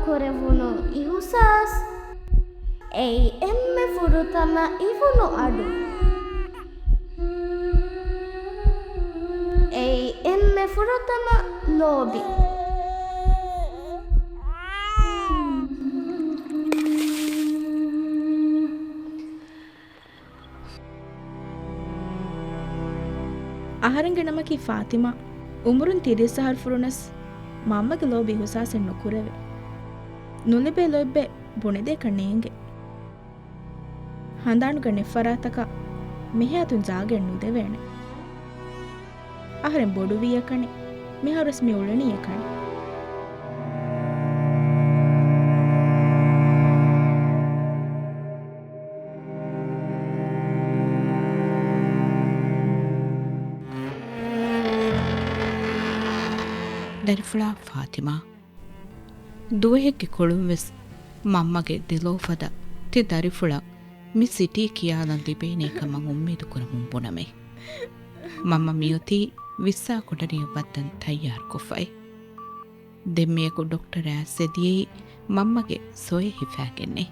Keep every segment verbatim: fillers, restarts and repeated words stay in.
ކުރެވުނު އިހުސާސް. އެއީ އެންމެ ފުރަތަމަ އިވުނު އަޑު. އެއީ އެންމެ ފުރަތަމަ ލޯބި. އަހަރެންގެ ނަމަކީ ފާތިމާ. އުމުރުން ތިރީސް އަހަރު ފުރުނަސް މަންމަގެ ލޯބި އިހުސާސެއް ނުކުރެވޭ. ނުލިބޭ ލޯތްބެއް ބުނެދޭކަށް ނޭނގެ. ހަނދާނުގަ ނެތް ފަރާތަކަށް މިހާތުން ޖާގައެއް ނުދެވޭނެ. އަހަރެން ބޮޑުވީއަކަނި، މިހާރުވެސް މި އުޅެނީއަކަނި. ދަރިފުޅާ ފާތިމާ. ދުވަހެއްގެ ކޮޅުން ވެސް މަންމަގެ ދެލޯފަދަ ތި ދަރިފުޅަށް މި ސިޓީ ކިޔާލަން ލިބޭނޭ ކަމަށް އުއްމީދު ކުރަމުން ބުނަމޭ. މަންމަ މިއޮތީ ވިއްސާ ކޮޓަރިއަށް ވައްދަން ތައްޔާރުކޮށްފައި. ދެންމެޔަކު ޑޮކްޓަރ އައިސް އެދިޔައީ މަންމަގެ ސޮއެ ހިފާގެންނޭ.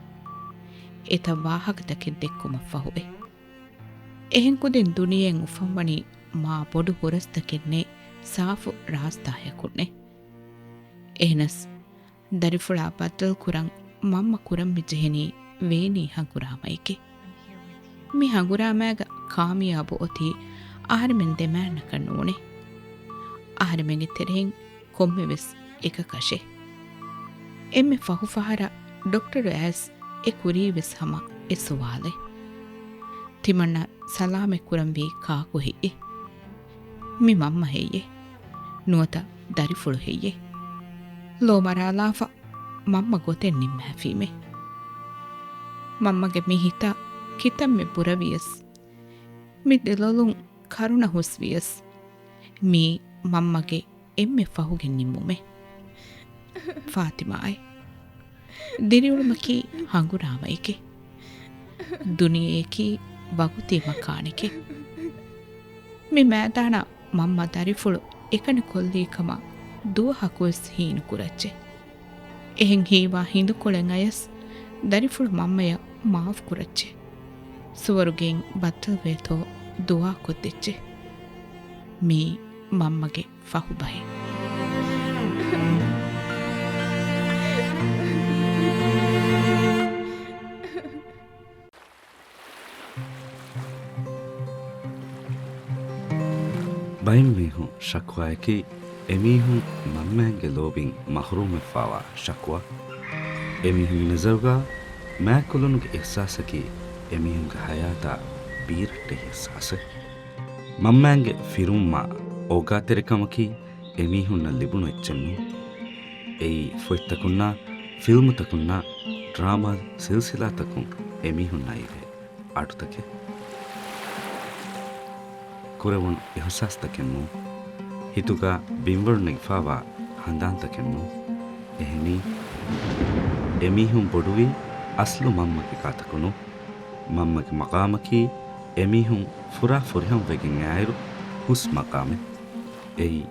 އެތައް ވާހަކަތަކެއް ދެއްކުމަށްފަހުއޭ. އެހެން ކުދިން ދުނިޔެއިން އުފަންވަނީ މާ ބޮޑު ހުރަސްތަކެއްނޭ، ސާފު ރާސްތާއަކުންނޭ. އެހެނަސް ދަރިފުޅާ ބައްދަލުކުރަން މަންމަ ކުރަން މިޖެހެނީ ވޭނީ ހަނގުރާމައެކޭ. މި ހަނގުރާމައިގަ ކާމިޔާބު އޮތީ އަހަރެމެން ދެމާންނަކަށް ނޫނޭ. އަހަރެމެންގެ ތެރެއިން ކޮންމެވެސް އެކަކަށޭ. އެންމެ ފަހު ފަހަރަށް ޑޮކްޓަރު އައިސް އެ ކުރީވެސް ހަމަ އެ ސުވާލެއް. ތިމަންނަ ސަލާމަތް ކުރަންވީ ކާކު ހެއްޔޭ؟ މި މަންމަ ހެއްޔޭ؟ ނުވަތަ ދަރިފުޅު ހެއްޔޭ؟ ލޯ މަރާލާފަ މަންމަ ގޮތެއް ނިންމާފީމޭ. މަންމަގެ މި ހިތަށް ކިތަންމެ ބުރަވިޔަސް، މި ދެލޮލުން ކަރުނަ ހުސްވިޔަސް، މީ މަންމަގެ އެންމެ ފަހުގެ ނިންމުމެއް. ފާތިމާއޭ. ދިރިއުޅުމަކީ ހަނގުރާމައެކޭ. ދުނިޔެއަކީ ވަގުތީ މަކާނެކޭ. މި މައިދާނަށް މަންމަ ދަރިފުޅު އެކަނި ކޮށްލީ ކަމަށް ދުވަހަކުވެސް ހީނުކުރައްޗޭ. އެހެން ހީވާ ހިނދުކޮޅެއް އަޔަސް ދަރިފުޅު މަންމަޔަށް މާފު ކުރައްޗޭ. ސުވަރުގެއިން ބައްދަލުވޭތޯ ދުޢާ ކޮށްދެއްޗޭ. މީ މަންމަގެ ފަހު ބަހެއް. ބައެއް މީހުން ޝަކުވާއަކީ އެމީހުން މަންމައިންގެ ލޯބިން މަހުރޫމްވެފާވާ ޝަކުވާ. އެމީހުންގެ ނަޒަރުގަ މާތްކުލުނުގެ އިޙްސާސަކީ އެމީހުންގެ ޙަޔާތާ ބީރައްޓެހި އިޙްސާސެއް. މަންމައިންގެ ފިރުމް މާ އޯގާތެރިކަމަކީ އެމީހުންނަށް ލިބުނު އެއްޗެއް ނޫން. އެއީ ފޮތްތަކުންނާ، ފިލްމުތަކުންނާ، ޑްރާމާ ސިލްސިލާތަކުން އެމީހުންނަށް އިވޭ އަޑުތަކެއް. ކުރެވުނު އިޙްސާސްތަކެއް ނޫން. ހިތުގަ ބިންވަރު ނެގިފާވާ ހަނދާންތަކެއް ނޫން. އެހެނީ، އެމީހުން ބޮޑުވީ އަސްލު މަންމަގެ ގާތަކު ނޫން. މަންމަގެ މަޤާމަކީ އެމީހުން ފުރާ ފުރިހަމަވެގެން އައިރު ހުސް މަޤާމެއް. އެއީ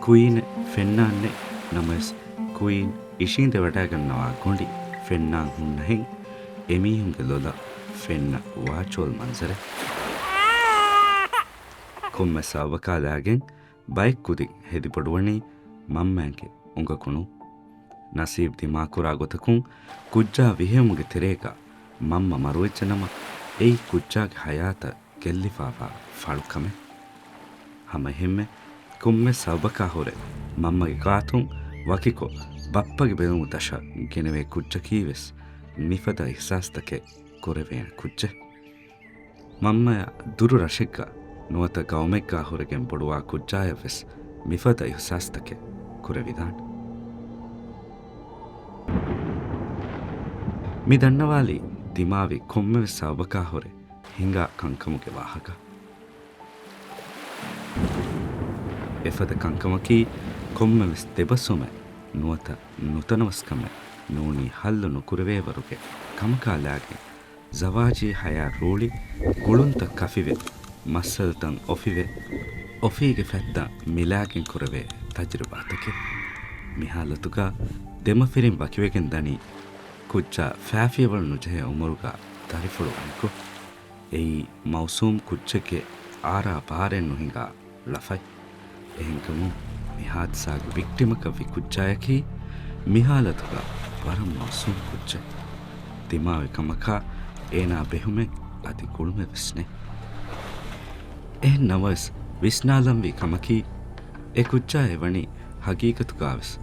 ކުއީނެއް ފެންނާނެއް ނަމަވެސް، ކުއީން އިށީނދެވަޑައިގަންނަވާ ގޮނޑި ފެންނާން ހުންނަހެން، އެމީހުންގެ ލޮލަށް ފެންނަ ވާޗުއަލް މަންޒަރެއް. ކޮންމެ ސަބަބަކާ ލާގެން ބައެއް ކުދިން ހެދިބޮޑުވަނީ މަންމައިންގެ އުނގަކު ނޫން. ނަސީބް ދިމާކުރާ ގޮތަކުން ކުއްޖާ ވިހެއުމުގެ ތެރޭގަ މަންމަ މަރުވެއްޖެނަމަ، އެއީ ކުއްޖާގެ ޙަޔާތަށް ގެއްލިފާވާ ފަޅުކަމެއް. ހަމައެހެންމެ، ކޮންމެ ސަބަބަކާ ހުރެ މަންމަގެ ގާތުން ވަކިކޮށް، ބައްޕަގެ ބެލުމުގެ ދަށަށް ގެނެވޭ ކުއްޖަކީވެސް މިފަދަ އިޙްސާސްތަކެއް ކުރެވޭނެ ކުއްޖެއް. މަންމަޔާ ދުރު ރަށެއްގަ ނުވަތަ ގައުމެއްގަ ހުރެގެން ބޮޑުވާ ކުއްޖާޔަށްވެސް މިފަދަ އިޙްސާސްތަކެއް ކުރެވިދާނެ. މި ދަންނަވާލީ ދިމާވި ކޮންމެވެސް ސަބަބަކާ ހުރެ ހިނގާ ކަންކަމުގެ ވާހަކަ. އެފަދަ ކަންކަމަކީ ކޮންމެވެސް ދެބަސުމެއް ނުވަތަ ނުތަނަވަސްކަމެއް ނޫނީ ހައްލު ނުކުރެވޭވަރުގެ ކަމަކާ ލާގެން، ޒަވާޖީ ހަޔާތް ރޫޅި، ގުޅުންތައް ކަފިވެ، މައްސަލަތައް އޮފިވެ، އޮފީގެ ފަތްތައް މިލާގެން ކުރެވޭ ތަޖުރިބާތަކެއް. މި ހާލަތުގަ ދެމަފިރިން ވަކިވެގެން ދަނީ ކުއްޖާ ފައިފިޔަވަޅު ނުޖެހޭ އުމުރުގަ ދަރިފުޅު އަނިކޮށް. އެއީ މައުސޫމް ކުއްޖެއްގެ އާރާ ބާރެއް ނުހިނގާ ޅަފަތް. އެހެންކަމުން މި ހާދިސާގެ ވިކްޓިމަކަށްވި ކުއްޖާޔަކީ މިހާލަތުގަ ވަރަށް މައުސޫމް ކުއްޖެއް. ދިމާވި ކަމަކާ އޭނާ ބެހުމެއް އަދި ގުޅުމެއް ވެސް ނެތް. އެހެން ނަމަވެސް، ވިސްނާލަންވީ ކަމަކީ، އެ ކުއްޖާ އެވަނީ ހަގީގަތުގަވެސް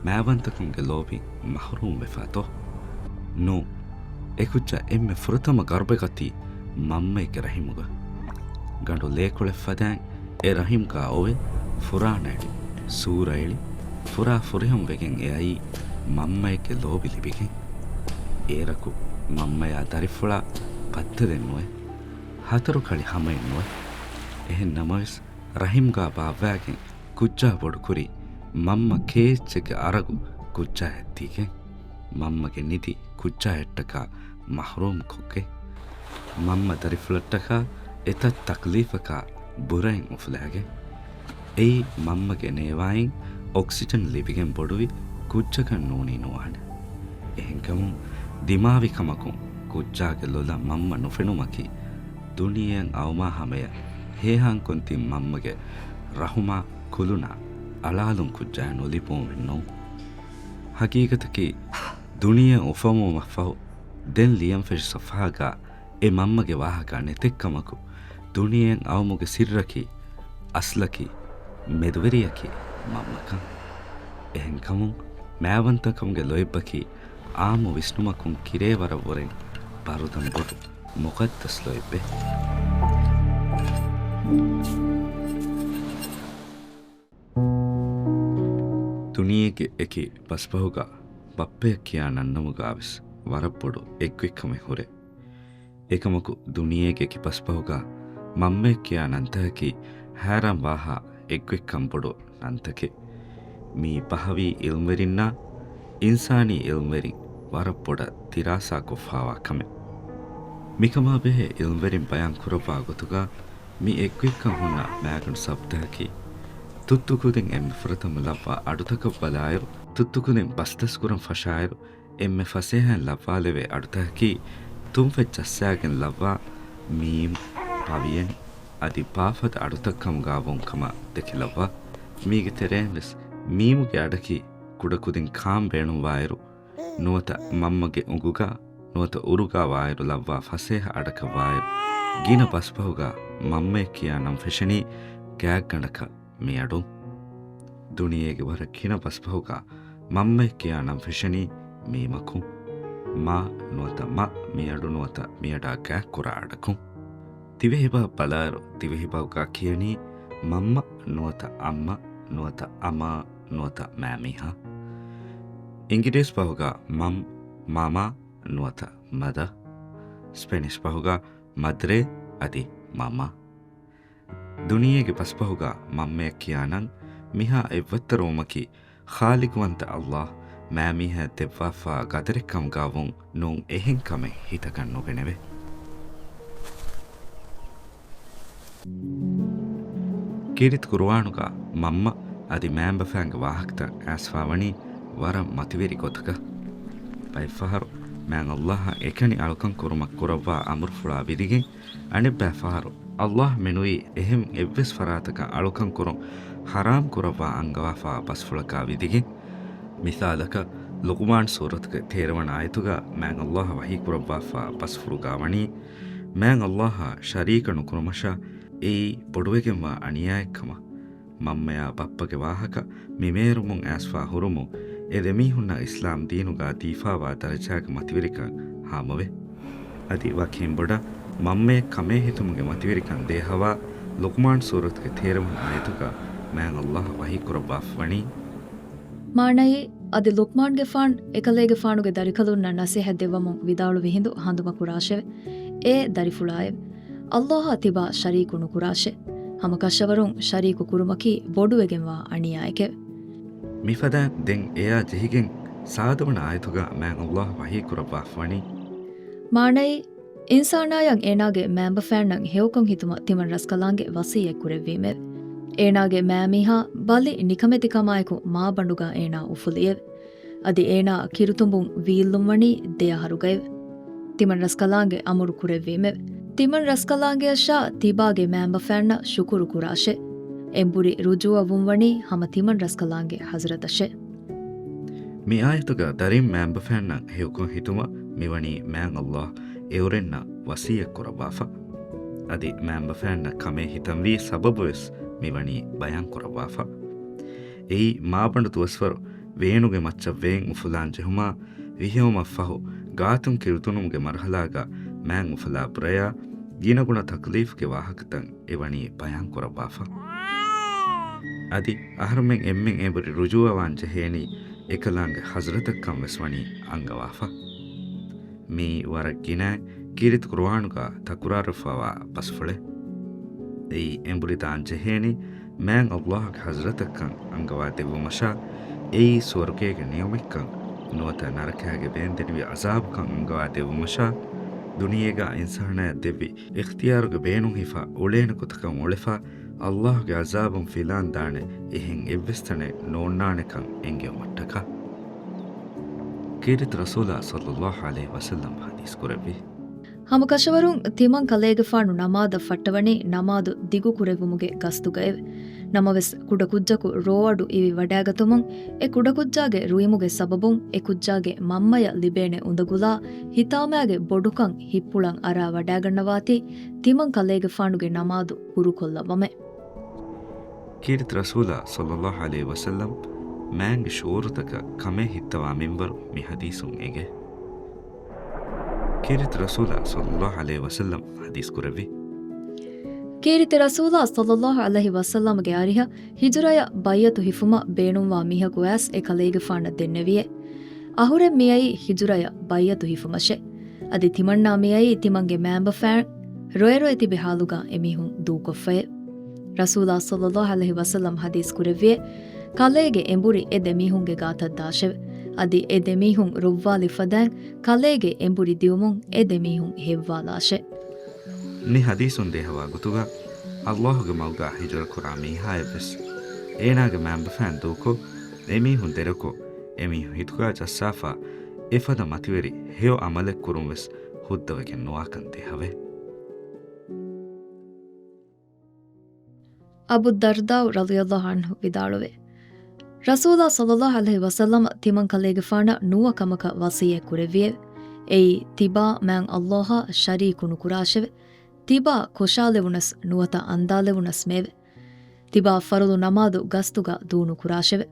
މާވަންތަކަމުގެ ލޯބިން މަހްރޫމް ވެފަ ތޯ؟ ނޫން. އެ ކުއްޖާ އެންމެ ފުރަތަމަ ގަރުބެއް ގަތީ މަންމައެއްގެ ރަހިމުގަ. ގަނޑު ލޭކޮޅެއް ފަދައިން އެ ރަހިމްގަ އޮވެ ފުރާނައެޅި، ސޫރައެޅި، ފުރާ ފުރިހަމަ ވެގެން އެ އައީ މަންމައެއްގެ ލޯބި ލިބިގެން. އޭރަކު މަންމަޔާ ދަރިފުޅާ ބައްދަލެއް ނުވޭ. ހަތަރު ކަޅި ހަމައެއް ނުވޭ. އެހެން ނަމަވެސް، ރަހިމްގާ ބާއްވާގެން ކުއްޖާ ބޮޑުކުރީ މަންމަ ކޭއެޗްއެއްގެ އަރަގު ކުއްޖާ ހެއްދީގެން. މަންމަގެ ނިދި ކުއްޖާއަށްޓަކާ މަހްރޫމް ކޮށްގެން. މަންމަ ދަރިފުޅަށްޓަކާ އެތައް ތަކްލީފަކާ ބުރައިން އުފުލާގެން. އެއީ މަންމަގެ ނޭވާއިން އޮކްސިޖަން ލިބިގެން ބޮޑުވި ކުއްޖަކަށް ނޫނީ ނުވާނެ. އެހެންކަމުން ދިމާވި ކަމަކުން ކުއްޖާގެ ލޮލަށް މަންމަ ނުފެނުމަކީ، ދުނިޔެއަށް އައުމާ ހަމަޔަށް ހޭހާންކޮށް ތިން މަންމަގެ ރަހުމާ ކުލުނާ އަޅާލުން ކުއްޖާ ނުލިބުން ނޫން. ހަގީގަތަކީ، ދުނިޔެއަށް އުފަންވުމަށްފަހު ދެން ލިޔަން ފެށި ސަފްހާގަ އެ މަންމަގެ ވާހަކަ ނެތެއްކަމަކު، ދުނިޔެއަށް އައުމުގެ ސިއްރަކީ، އަސްލަކީ، މެދުވެރިޔަކީ މަންމަކަން. އެހެންކަމުން މާވަންތަކަމުގެ ލޯތްބަކީ އާއްމު ވިސްނުމަކުން ކިރޭވަރަށްވުރެ ބަރުދަންބޮޑު މުޤައްދަސް ލޯތްބެއް. ދުނިޔޭގެ އެކި ބަސްބަހުގަ ބައްޕަޔަށް ކިޔާ ނަންނަމުގަވެސް ވަރަށް ބޮޑު އެއްގޮތްކަމެއް ހުރޭ. އެކަމަކު، ދުނިޔޭގެ އެކި ބަސްބަހުގަ މަންމަޔަށް ކިޔާ ނަންތަކަކީ ހައިރާންވާހާ އެއްގޮތްކަން ބޮޑު ނަންތަކެއް. މީ ބަހަވީ އިލްމްވެރިންނާ އިންސާނީ އިލްމްވެރިން ވަރަށް ބޮޑަށް ދިރާސާކޮށްފާވާ ކަމެއް. މިކަމާ ބެހޭ އިލްމްވެރިން ބަޔާން ކުރައްވާ ގޮތުގަ، މި އެއްގޮތްކަން ހުންނަ މާގަނޑު ސަބަބުތަކަކީ، ތުއްތުކުދިން އެންމެ ފުރަތަމަ ލައްވާ އަޑުތަކަށް ބަލާއިރު، ތުއްތުކުދިން ބަސްދަސްކުރަން ފަށާއިރު، އެންމެ ފަސޭހައިން ލައްވާލެވޭ އަޑުތަކަކީ، ތުންފަތް ޖައްސާގެން ލައްވާ މީމް، ބަވިޔަނި އަދި ބާފަދަ އަޑުތައް ކަމުގަ ވުން ކަމަށް ދެކިލައްވާ. މީގެ ތެރެއިން ވެސް މީމުގެ އަޑަކީ ކުޑަކުދިން ކާން ބޭނުންވާއިރު، ނުވަތަ މަންމަގެ އުނގުގަ ނުވަތަ އުރުގަ ވާއިރު ލައްވާ ފަސޭހަ އަޑަކަށް ވާއިރު، ގިނަ ބަސްބަހުގަ މަންމައެއް ކިޔާ ނަން ފެށެނީ ގާތްގަނޑަކަށް މި އަޑުން. ދުނިޔޭގެ ވަރަށް ގިނަ ބަސްބަހުގަ މަންމައެއް ކިޔާ ނަން ފެށެނީ މީމަކުން. މާ ނުވަތަ މަ މި އަޑު ނުވަތަ މި އަޑާ ގާތްކުރާ އަޑަކުން. ދިވެހިބަހަށް ބަލާއިރު، ދިވެހިބަހުގަ ކިޔަނީ މަންމަ ނުވަތަ އަންމަ ނުވަތަ އަމާ ނުވަތަ މާމީހާ. އިނގިރޭސި ބަހުގަ މަމް، މާމާ ނުވަތަ މަދަ. ސްޕެނިޝް ބަހުގަ މަދްރޭ އަދި މާމާ. ދުނިޔޭގެ ބަސްބަހުގަ މަންމަޔަށް ކިޔާ ނަން މިހާ އެއްވައްތަރުވުމަކީ، ޚާލިޤުވަންތަ ﷲ މާމީހަށް ދެއްވާފާ ގަދަރެއްކަމުގަ ވުން ނޫން އެހެން ކަމެއް ހިތަކަށް ނުގެނެވޭ. ކީރިތި ޤުރުއާނުގަ މަންމަ އަދި މައިންބަފައިންގެ ވާހަކަތައް އައިސްފާވަނީ ވަރަށް މަތިވެރި ގޮތަކަށް. ބައެއްފަހަރު މާތް ﷲ އަށް އެކަނި އަޅުކަން ކުރުމަށް ކުރައްވާ އަމުރުފުޅާ ވިދިގެން، އަނެއްބައި ފަހަރު ﷲ މެނުވީ އެހެން އެއްވެސް ފަރާތަކަށް އަޅުކަން ކުރުން ޙަރާމް ކުރައްވާ އަންގަވާފާ ބަސްފުޅަކާ ވިދިގެން. މިސާލަކަށް، ލުޤުމާން ސޫރަތުގެ ތޭރަވަނަ އާޔަތުގަ މާތް ﷲ އަށް ވަޙީ ކުރައްވާފާ ބަސްފުޅުގަ ވަނީ، މާތް ﷲ އަށް ޝަރީކަށް ނުކުރުމަށާ، އެއީ ބޮޑުވެގެންވާ އަނިޔާއެއް ކަމަށް. މަންމަޔާ ބައްޕަގެ ވާހަކަ މި މޭރުމުން އައިސްފާ ހުރުމުން، އެ ދެމީހުންނަށް އިސްލާމް ދީނުގަ ދީފާވާ ދަރަޖާގެ މަތިވެރިކަން ހާމަވޭ. އަދި ވަކިން ބޮޑަށް މަންމައެއް ކަމޭ ހިތުމުގެ މަތިވެރިކަން ދޭހަވާ ލުޤުމާން ސޫރަތުގެ ތޭރަވަނަ އާޔަތުގަ މާތް ﷲ ވަޙީ ކުރައްވާފަވަނީ. މާނައީ، އަދި ލުޤްމާންގެފާން އެކަލޭގެފާނުގެ ދަރިކަލުންނަށް ނަސޭހަތް ދެއްވަމުން ވިދާޅުވި ހިނދު ހަނދުމަކުރާށެވެ. އޭ ދަރިފުޅާއެވެ! ﷲ އަށް ތިބާ ޝަރީކު ނުކުރާށޭ. ހަމަކަށަވަރުން ޝަރީކު ކުރުމަކީ ބޮޑުވެގެންވާ އަނިޔާއެކެވެ. މިފަދައިން ދެން އެއާ ޖެހިގެން ސާދަވަނަ އާޔަތުގަ މާތް ﷲ ވަޙީ ކުރައްވާފަވަނީ. މާނައީ، އިންސާނާޔަށް އޭނާގެ މައިންބަފައިންނަށް ހެޔޮކޮށް ހިތުމަށް ތިމަން ރަސްކަލާނގެ ވަޞިއްޔަތް ކުރެއްވީމެވެ. އޭނާގެ މައިމީހާ ބަލި ނިކަމެތިކަމާއެކު މާބަނޑުގަ އޭނާ އުފުލިއެވެ. އަދި އޭނާ ކިރުތުނބުން ވީއްލުން ވަނީ ދެ އަހަރުގައެވެ. ތިމަން ރަސްކަލާނގެ އަމުރު ކުރެއްވީމެވެ. ތިމަން ރަސްކަލާނގެއަށާ ތިބާގެ މައިންބަފައިންނަށް ޝުކުރު ކުރާށެ. އެނބުރި ރުޖޫއަވުން ވަނީ ހަމަ ތިމަން ރަސްކަލާނގެ ޙަޟްރަތަށެ. މި އާޔަތުގަ ދަރިން މައިންބަފައިންނަށް ހެޔޮކޮށް ހިތުމަށް މިވަނީ މާތް ﷲ އެއުރެންނަށް ވަޞިއްޔަތް ކުރައްވާފަ. އަދި މައިންބަފައިންނަށް ކަމޭ ހިތަންވީ ސަބަބުވެސް މިވަނީ ބަޔާން ކުރައްވާފަ. އެއީ މާބަނޑު ދުވަސްވަރު ވޭނުގެ މައްޗަށް ވޭން އުފުލާން ޖެހުމާ ވިހެއުމަށް ފަހު ގާތުން ކިރުތުނުމުގެ މަރުހަލާގަ މާތް އުފުލާ ބުރަޔާ ގިނަގުނަ ތަކްލީފުގެ ވާހަކަތައް އެވަނީ ބަޔާން ކުރައްވާފަ. އަދި އަހަރުމެން އެންމެން އެނބުރި ރުޖޫއަވާން ޖެހޭނީ އެކަލާނގެ ޙަޟްރަތަށްކަން ވެސް ވަނީ އަންގަވާފަ. މީ ވަރަށް ގިނައިން ކީރިތި ޤުރުއާނުގަ ތަކުރާރުވެފަވާ ބަސްފުޅެއް. އެއީ އެނބުރި ދާން ޖެހޭނީ މާތް ﷲ ގެ ޙަޟްރަތަށްކަން އަންގަވާ ދެއްވުމަށާ، އެއީ ސުވަރުގޭގެ ނިޢުމަތްކަން ނުވަތަ ނަރަކައިގެ ވޭންދެނިވި ޢަޒާބުކަން އަންގަވާ ދެއްވުމަށާ، ދުނިޔޭގަ އިންސާނާޔަށް ދެއްވި އިޚްތިޔާރުގެ ބޭނުން ހިފާ އުޅޭނެ ގޮތަކަށް އުޅެފަ، ﷲ ގެ ޢަޒާބުން ފިލާން ދާނެ އެހެން އެއްވެސް ތަނެއް ނޯންނާނެކަން އެންގެވުމަށްޓަކާ. ކީރިތި ރަސޫލާ ޞައްލައްލާހު ޢަލައިހި ވަސައްލަމް ޙަދީޘް ކުރެއްވި. ހަމަކަށަވަރުން ތިމަން ކަލޭގެފާނު ނަމާދަށް ފައްޓަވަނީ ނަމާދު ދިގު ކުރެއްވުމުގެ ގަސްދުގައެވެ. ނަމަވެސް، ކުޑަކުއްޖަކު ރޯއަޑު އިވި ވަޑާގަތުމުން އެ ކުޑަކުއްޖާގެ ރުއިމުގެ ސަބަބުން އެ ކުއްޖާގެ މަންމަޔަށް ލިބޭނެ އުނދަގުލާ ހިތާމައިގެ ބޮޑުކަން ހިއްޕުޅަން އަރާ ވަޑާގަންނަވާތީ ތިމަން ކަލޭގެފާނުގެ ނަމާދު ކުރުކޮށްލައްވަމެ. ކީރިތި ރަސޫލާ ޞައްލައްލާހު ޢަލައިހި ވަސައްލަމް މާތްގެ ޝުޢޫރުތަކަށް ކަމޭ ހިއްތަވާ މިންވަރު މި ޙަދީޘުން އެނގޭ. ކީރިތި ރަސޫލާ ޞައްލައްލާހު ޢަލައިހި ވަސައްލަމް ޙަދީޘް ކުރެއްވި. ކީރިތި ރަސޫލާ ޞައްލައްލާހު ޢަލައިހި ވަސައްލަމްގެ އަރިހަށް ހިޖުރަޔަށް ބައިޢަތު ހިފުމަށް ބޭނުންވާ މީހަކު އައިސް އެ ކަލޭގެފާނަށް ދެންނެވިއެ. އަހުރެން މިއައީ ހިޖުރަޔަށް ބައިޢަތު ހިފުމަށެ. އަދި ތިމަންނާ މިއައީ ތިމަންގެ މައިންބަފައިން ރޮއެ ރޮއެ ތިބި ޙާލުގަ އެމީހުން ދޫކޮށްފައެ. ރަސޫލާ ޞައްލައްލާހު ޢަލައިހި ވަސައްލަމް ޙަދީޘް ކުރެއްވިއެ، ކަލޭގެ އެނބުރި އެ ދެމީހުންގެ ގާތަށް ދާށެވެ. އަދި އެ ދެމީހުން ރުއްވާލި ފަދައިން ކަލޭގެ އެނބުރި ދިއުމުން އެ ދެމީހުން ހެއްވާލާށެ. މި ޙަދީޘުން ދޭހަވާ ގޮތުގަ، ﷲ ގެ މަގުގަ ހިޖުރަ ކުރާ މީހާއެއްވެސް އޭނާގެ މައިންބަފައިން ދޫކޮށް، އެމީހުން ދެރަކޮށް، އެމީހުން ހިތުގަ ޖައްސާފަ، އެފަދަ މަތިވެރި ހެޔޮ ޢަމަލެއް ކުރުން ވެސް ހުއްދަވެގެން ނުވާކަން ދޭހަވޭ. އަބު ދަރްދާއު ރަޟިޔަﷲ ޢަންހު ވިދާޅުވޭ، ރަސޫލާ ޞައްލައްލާހު ޢަލައިހި ވަސައްލަމަ ތިމަން ކަލޭގެފާނަށް ނުވަ ކަމަކަށް ވަޞިއްޔަތް ކުރެއްވިއެވެ. އެއީ، ތިބާ މާތް ﷲ އާ ޝަރީކު ނުކުރާށެވެ. ތިބާ ކޮށާލެވުނަސް ނުވަތަ އަންދާލެވުނަސްމެއެވެ. ތިބާ ފަރުޟު ނަމާދު ގަސްތުގަ ދޫނުކުރާށެވެ.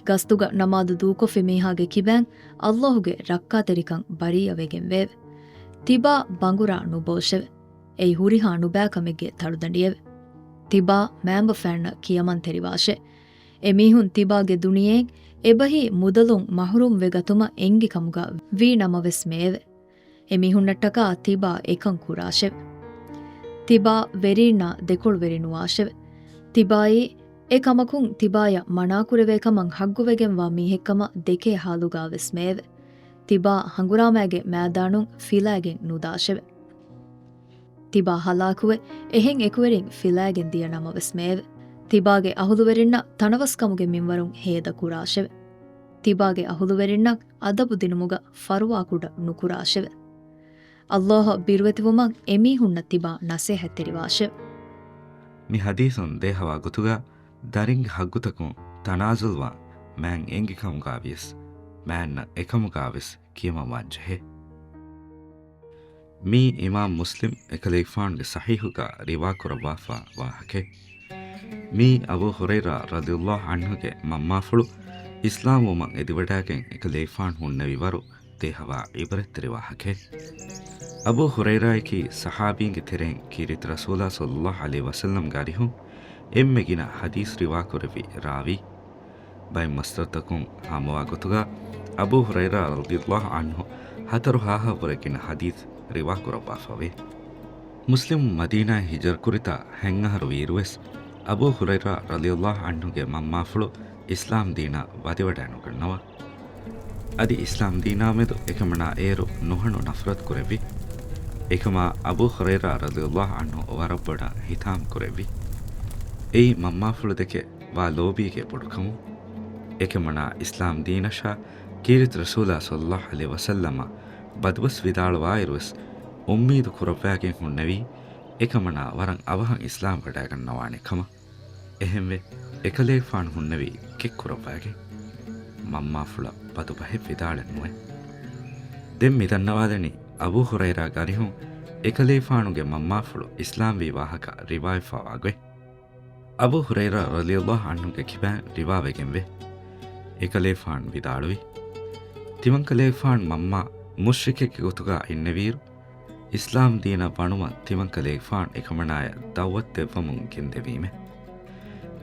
ގަސްތުގަ ނަމާދު ދޫކޮށްފި މީހާގެ ކިބައިން ﷲ ގެ ރައްކާތެރިކަން ބަރީއަވެގެން ވެއެވެ. ތިބާ ބަނގުރާ ނުބޯށެވެ. އެއީ ހުރިހާ ނުބައިކަމެއްގެ ތަޅުދަނޑިއެވެ. ތިބާ މައިންބަފައިންނަށް ކިޔަމަންތެރިވާށެ. އެމީހުން ތިބާގެ ދުނިޔެއިން އެބަހީ މުދަލުން މަޙްރޫމް ވެގަތުމަށް އެންގި ކަމުގަ ވީ ނަމަވެސް މެއެވެ. އެމީހުންނަށްޓަކާ ތިބާ އެކަން ކުރާށެވެ. ތިބާ ވެރީންނާ ދެކޮޅުވެރި ނުވާށެވެ. ތިބާއީ އެ ކަމަކުން ތިބާޔަށް މަނާކުރެވޭ ކަމަށް ޙައްގުވެގެންވާ މީހެއްކަމަށް ދެކޭ ޙާލުގަވެސް މެއެވެ. ތިބާ ހަނގުރާމައިގެ މައިދާނުން ފިލައިގެން ނުދާށެވެ. ތިބާ ހަލާކުވެ، އެހެން އެކުވެރިން ފިލައިގެން ދިޔަ ނަމަވެސް މެއެވެ. ތިބާގެ އަހުލުވެރިންނަށް ތަނަވަސްކަމުގެ މިންވަރުން ހޭދަ ކުރާށެވެ. ތިބާގެ އަހުލުވެރިންނަށް އަދަބު ދިނުމުގަ ފަރުވާކުޑަ ނުކުރާށެވެ. ﷲ ބިރުވެތިވުމަށް އެމީހުންނަށް ތިބާ ނަސޭހަތްތެރިވާށެވެ. މި ޙަދީޘުން ދޭހަވާ ގޮތުގަ، ދަރިންގެ ޙައްގުތަކުން ތަނާޒުލްވާން މާތް އެނގި ކަމުގަވިޔަސް، މާތްނަށް އެކަމުގަވެސް ކިޔަމަންވާން ޖެހޭ. މީ އިމާމް މުސްލިމް އެކަލޭގެފާނުގެ ޞަޙީޙުގަ ރިވާކުރައްވާފާ ވާހަކައެއް. މީ އަބޫ ހުރައިރާ ރަޟިޔަﷲ ޢަންހުގެ މަންމާފުޅު އިސްލާމްވުމަށް އެދިވަޑައިގެން އެކަލޭގެފާނު ހުންނެވި ވަރު ދޭހަވާ ޢިބްރަތްތެރި ވާހަކައެއް. އަބޫ ހުރައިރާއަކީ ޞަޙާބީންގެ ތެރެއިން ކީރިތި ރަސޫލާ ޞައްލައްލާހު ޢަލައިހި ވަސައްލަމްގެ އަރިހުން އެންމެ ގިނަ ޙަދީޘް ރިވާކުރެއްވި ރާވީ. ބައެއް މަޞްދަރުތަކުން ހާމަވާ ގޮތުގަ، އަބޫ ހުރައިރާ ރަޟިޔަﷲ ޢަންހު ހަތަރު ހާހަށްވުރެ ގިނަ ޙަދީޘް ރިވާކުރައްވާފަވޭ. މުސްލިމުން މަދީނާއަށް ހިޖުރަކުރިތާ ހަތް އަހަރު ވީއިރުވެސް، އަބޫ ހުރައިރާ ރަޟިޔަﷲ ޢަންހުގެ މަންމާފުޅު އިސްލާމް ދީނަށް ވަދެވަޑައިނުގަންނަވާ. އަދި އިސްލާމް ދީނާމެދު އެކަމަނާ އޭރު ނުހަނު ނަފްރަތު ކުރެއްވި. އެކަމާ އަބޫ ހުރައިރާ ރަޟިޔަﷲ ޢަންހު ވަރަށް ބޮޑަށް ހިތާމަ ކުރެއްވި. އެއީ މަންމާފުޅު ދެކެ ވާ ލޯބީގެ ބޮޑުކަމުން. އެކަމަނާ އިސްލާމް ދީނަށާ ކީރިތި ރަސޫލާ ޞައްލައްލާހު ޢަލައިހި ވަސައްލަމަށް ބަދުބަސް ވިދާޅުވާއިރުވެސް، އުއްމީދު ކުރައްވާގެން ހުންނެވީ، އެކަމަނާ ވަރަށް އަވަހަށް އިސްލާމް ވަޑައިގަންނަވާނެ ކަމަށް. އެހެންވެ، އެކަލޭގެފާނު ހުންނެވީ ކެތް ކުރައްވާގެން. މަންމާފުޅަށް ބަދު ބަހެއް ވިދާޅެއް ނުވޭ. ދެން މި ދަންނަވާލަނީ، އަބޫ ހުރައިރާގެ އަރިހުން އެކަލޭގެފާނުގެ މަންމާފުޅު އިސްލާމްވީ ވާހަކަ ރިވާވެފަވާ ގޮތް. އަބޫ ހުރައިރާ ރަޟިޔައްލާހު ޢަންހުގެ ކިބައިން ރިވާވެގެންވޭ. އެކަލޭގެފާނު ވިދާޅުވީ، ތިމަންކަލޭގެފާނު މަންމާ މުޝްރިކެއްގެ ގޮތުގަ އިންނެވިއިރު، އިސްލާމް ދީނަށް ވަނުމަށް ތިމަންކަލޭގެފާނު އެކަމަނާޔަށް ދަޢުވަތު ދެއްވަމުން ގެންދެވީމެ.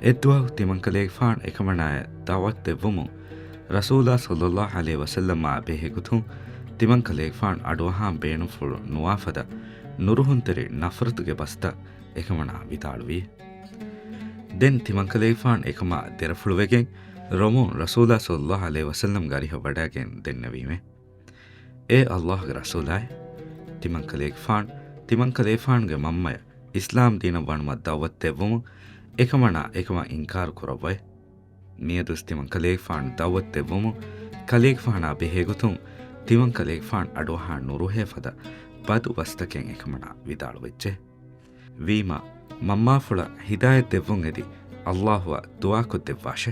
އެއްދުވަހު ތިމަންކަލޭގެފާނު އެކަމަނާޔަށް ދަޢުވަތު ދެއްވުމުން، ރަސޫލާ ޞައްލައްލާހު ޢަލައިހި ވަސައްލަމާ ބެހޭގޮތުން ތިމަންކަލޭގެފާނު އަޑުއަހާން ބޭނުންފުޅު ނުވާފަދަ، ނުރުހުންތެރި ނަފްރަތުގެ ބަސްތައް އެކަމަނާ ވިދާޅުވި. ދެން ތިމަންކަލޭގެފާނު އެކަމާ ދެރަފުޅުވެގެން ރޮމުން ރަސޫލާ ޞައްލައްލާހު ޢަލައިހި ވަސައްލަމްގެ އަރިހަށް ވަޑައިގެން ދެންނެވީމެ. އޭ ﷲގެ ރަސޫލާއޭ! ތިމަންކަލޭގެފާނު، ތިމަންކަލޭގެފާނުގެ މަންމަޔަށް އިސްލާމް ދީނަށް ވަނުމަށް ދަޢުވަތު ދެއްވުމުން އެކަމަނާ އެކަމަށް އިންކާރު ކުރައްވައޭ. މިއަދުވެސް ތިމަންކަލޭގެފާނު ދަޢުވަތު ދެއްވުމުން ކަލޭގެފާނާ ބެހޭގޮތުން ތިމަންކަލޭގެފާނު އަޑުއަހާ ނުރުހޭ ފަދަ ބަދު ބަސްތަކެއް އެކަމަނާ ވިދާޅުވެއްޖެ. ވީމާ، މަންމާފުޅަށް ހިދާޔަތް ދެއްވުން އެދި ﷲއަށް ދުޢާކޮށްދެއްވާށޭ.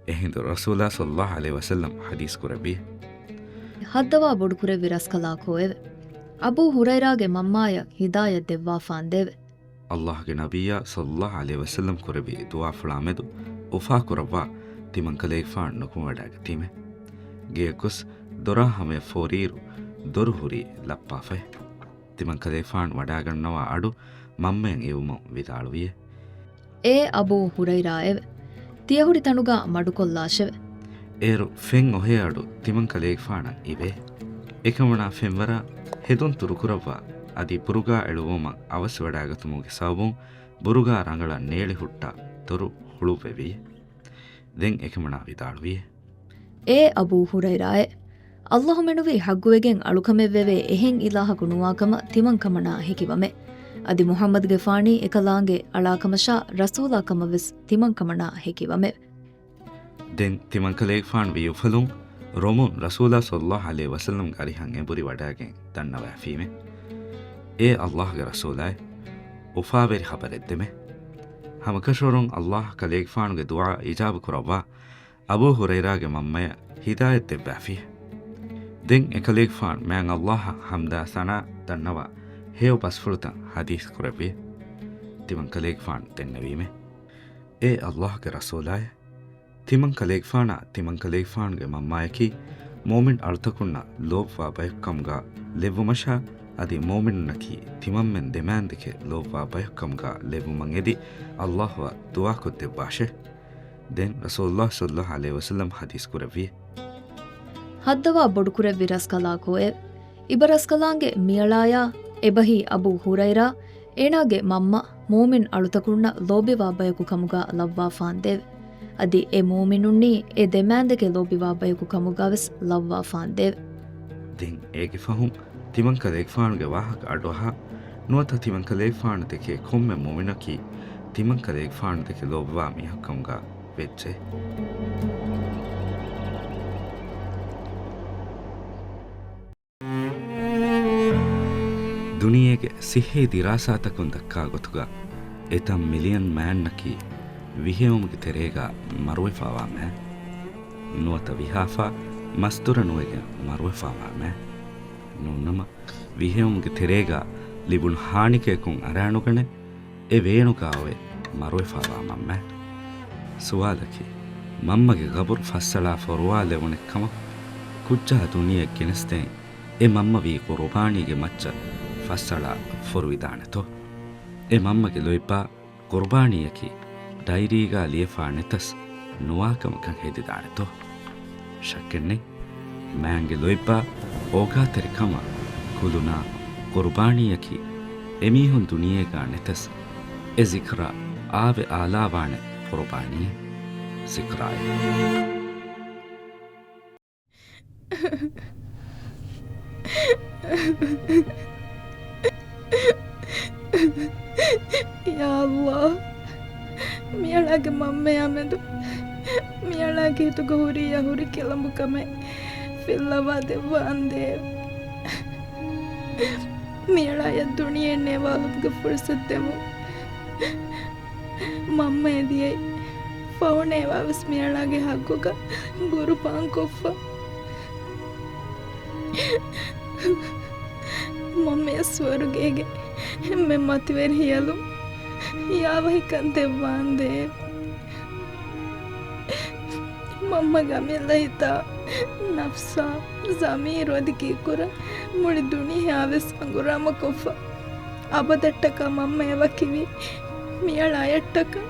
އެހިނދު ރަސޫލާ ޞައްލައްލާހު ޢަލައިހި ވަސައްލަމް ޙަދީޘް ކުރެއްވި. ހައްދަވާ ބޮޑުކުރެއްވި ރަސްކަލާކޯއެވެ! އަބޫ ހުރައިރާގެ މަންމާޔަށް ހިދާޔަތް ދެއްވާފާނދޭވެ! ﷲގެ ނަބިއްޔާ ޞައްލައްލާހު ޢަލައިހި ވަސައްލަމް ކުރެއްވި ދުޢާފުޅާ މެދު އުފާކުރައްވާ ތިމަންކަލޭގެފާނު ނުކުމެވަޑައިގަތީމެ. ގެޔަށް ގޮސް ދޮރާ ހަމަޔަށް ފޯރިއިރު ދޮރު ހުރީ ލައްޕާފައި. ތިމަންކަލޭގެފާނު ވަޑައިގަންނަވާ އަޑު މަންމަޔަށް އިވުމުން ވިދާޅުވިއޭ. އޭ އަބޫ ހުރައިރާއެވެ! ތިޔަހުރި ތަނުގަ މަޑުކޮށްލާށެވެ! އޭރު ފެން އޮހޭ އަޑު ތިމަންކަލޭގެފާނަށް އިވޭ. އެކަމަނާ ފެންވަރާ ހެދުން ތުރުކުރައްވާ އަދި ބުރުގާ އެޅުއްވުމަށް އަވަސްވަޑައިގަތުމުގެ ސަބަބުން ބުރުގާ ރަނގަޅަށް ނޭޅި ހުއްޓާ ދޮރު ހުޅުއްވެވި. ދެން އެކަމަނާ ވިދާޅުވި. އޭ އަބޫ ހުރައިރާއޭ! ﷲ މެނުވީ ޙައްޤުވެގެން އަޅުކަމެއްވެވޭ އެހެން އިލާހަކު ނުވާކަމަށް ތިމަންކަމަނާ ހެކިވަމެ. އަދި މުޙައްމަދުގެފާނީ އެކަލާނގެ އަޅާކަމަށާ ރަސޫލާ ކަމަށްވެސް ތިމަންކަމަނާ ހެކިވަމެ. ދެން ތިމަންކަލޭގެފާނު ވިޔުފުލުން ރޮމުން ރަސޫލާ ޞައްލައްލާހު ޢަލައިހި ވަސައްލަމްގެ އަރިހަށް އެނބުރި ވަޑައިގެން ދަންނަވައިފީމެ. އޭ ﷲގެ ރަސޫލާއޭ! އުފާވެރި ޚަބަރެއް ދެމެ. ހަމަކަށަވަރުން ﷲ ކަލޭގެފާނުގެ ދުޢާ އިޖާބަ ކުރައްވާ އަބޫ ހުރައިރާގެ މަންމަޔަށް ހިދާޔަތް ދެއްވާފި. ދެން އެކަލޭގެފާނު މާތް ﷲއަށް ޙަމްދާ ސަނާ ދަންނަވާ ހެޔޮ ބަސްފުޅުތައް ޙަދީޘް ކުރެއްވި. ތިމަންކަލޭގެފާނު ދެންނެވީމެ. އޭ ﷲގެ ރަސޫލާއޭ! ތިމަންކަލޭގެފާނާ ތިމަންކަލޭގެފާނުގެ މަންމާޔަކީ މުއުމިން އަޅުތަކުންނަށް ލޯބިވާ ބަޔަކު ކަމުގަ ލެއްވުމަށާ އަދި މުއުމިނުންނަކީ ތިމަންމެން ދެމާންދެކެ ލޯބިވާ ބަޔަކު ކަމުގަ ލެއްވުމަށް އެދި ﷲއަށް ދުޢާކޮށްދެއްވާށޭ. ދެން ރަސޫލުﷲ ޞައްލައްލާހު ޢަލައިހި ވަސައްލަމް ޙަދީޘް ކުރެއްވި. ހައްދަވާ ބޮޑުކުރެއްވި ރަސްކަލާކޯއެވެ! އިބަރަސްކަލާނގެ މިއަޅާޔާ އެބަހީ އަބޫ ހުރައިރާ އޭނާގެ މަންމަ މުއުމިން އަޅުތަކުންނަށް ލޯބިވާ ބަޔަކު ކަމުގަ ލައްވާފާނދޭވެ! އަދި އެ މުއުމިނުންނީ އެ ދެމާންދެކެ ލޯބިވާ ބަޔަކު ކަމުގަވެސް ލައްވާފާނދޭވެ! ދެން އޭގެ ފަހުން ތިމަންކަލޭގެފާނުގެ ވާހަކަ އަޑުއަހާ، ނުވަތަ ތިމަންކަލޭގެފާނު ދެކޭ ކޮންމެ މުއުމިނަކީ ތިމަންކަލޭގެފާނު ދެކެ ލޯބިވާ މީހަކު ކަމުގަ ވެއްޖެ. ދުނިޔޭގެ ޞިއްޙީ ދިރާސާތަކުން ދައްކާ ގޮތުގަ، އެތައް މިލިއަން މާތްނަކީ ވިހެއުމުގެ ތެރޭގަ މަރުވެފަވާ މާތް. ނުވަތަ ވިހާފަ މަސްދުރަ ނުވެގެން މަރުވެފަވާ މާތް. ނޫންނަމަ، ވިހެއުމުގެ ތެރޭގަ ލިބުނު ހާނިކަޔަކުން އަރާނުގަނެ، އެ ވޭނުގަ އޮވެ މަރުވެފަވާ މަންމަ. ސުވާލަކީ، މަންމަގެ ގަބުރު ފައްސަޅާ ފޮރުވާލެވުނެއްކަމަށް ކުއްޖާ ދުނިޔެއަށް ގެނެސްދޭން އެ މަންމަ ވީ ޤުރުބާނީގެ މައްޗަށް ފައްސަޅާ ފޮރުވިދާނެތޯ؟ އެ މަންމަގެ ލޯތްބާ ޤުރުބާނީއަކީ ޑައިރީގަ ލިޔެފާ ނެތަސް ނުވާކަމަކަށް ހެދިދާނެތޯ؟ ޝައްކެއްނެތް. މާތްގެ ލޯތްބާ އޯގާތެރިކަމާ ކުލުނާ ޤުރުބާނީއަކީ އެމީހުން ދުނިޔޭގަ ނެތަސް އެ ޒިކްރާ އާވެ އާލާވާނެ ޤުރުބާނީ ޒިކްރާއެއް. ޔާ ﷲ، މިއަޅާގެ މަންމަޔާމެދު މިއަޅާގެ ހިތުގަ ހުރިއްޔާ ހުރި ކިލަނބު ކަމެއް ފިއްލަވާ ދެއްވާނދޭ. މިއަޅާޔަށް ދުނިޔެއެއް ނޭވާލުމުގެ ފުރުސަތު ދެމުން މަންމައެއް ދިޔައީ. ފަހު ނޭވާވެސް މިއަޅާގެ ހައްގުގަ ގުރުބާން ކޮށްފަ. މަންމަޔަށް ސުވަރުގޭގެ އެންމެ މަތިވެރި ހިޔަލުން ޔާވަހިކަން ދެއްވާނދޭ. މަންމަގެ އަމިއްލަ ހިތާ، ނަފްސާ، ޒަމީރު އަދި ކީއްކުރަން މުޅި ދުނިޔެއާވެސް އަނގުރާމަކޮށްފަ. އަބަދަށްޓަކާ މަންމަޔަށް ވަކިވީ މިއަޅާޔަށްޓަކާ.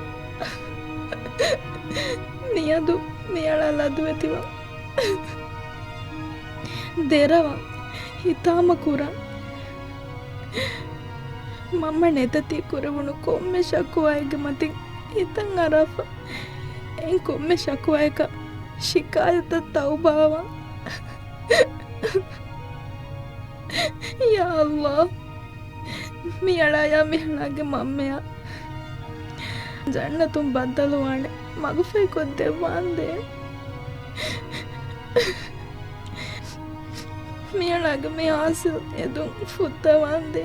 މިއަދު މިއަޅާ ލަދުވެތިވާ ދެރަވާ ހިތާމަ ކުރާ. މަންމަ ނެތަތީ ކުރެވުނު ކޮންމެ ޝަކުވާއެއްގެ މަތިން ހިތަށް އަރާފަ. އެން ކޮންމެ ޝަކުވާއަކަށް ޝިކާޔަތަށް ތައުބާވާ. ޔާ ﷲ، މިއަޅާޔާ މިއަޅާގެ މަންމަޔާ ޖަންނަތުން ބައްދަލުވާނެ މަގުފަހިކޮށްދެއްވާނދޭ. މިއަޅާގެ މި ހާސިލް އެދުން ފުއްދަވާނދޭ.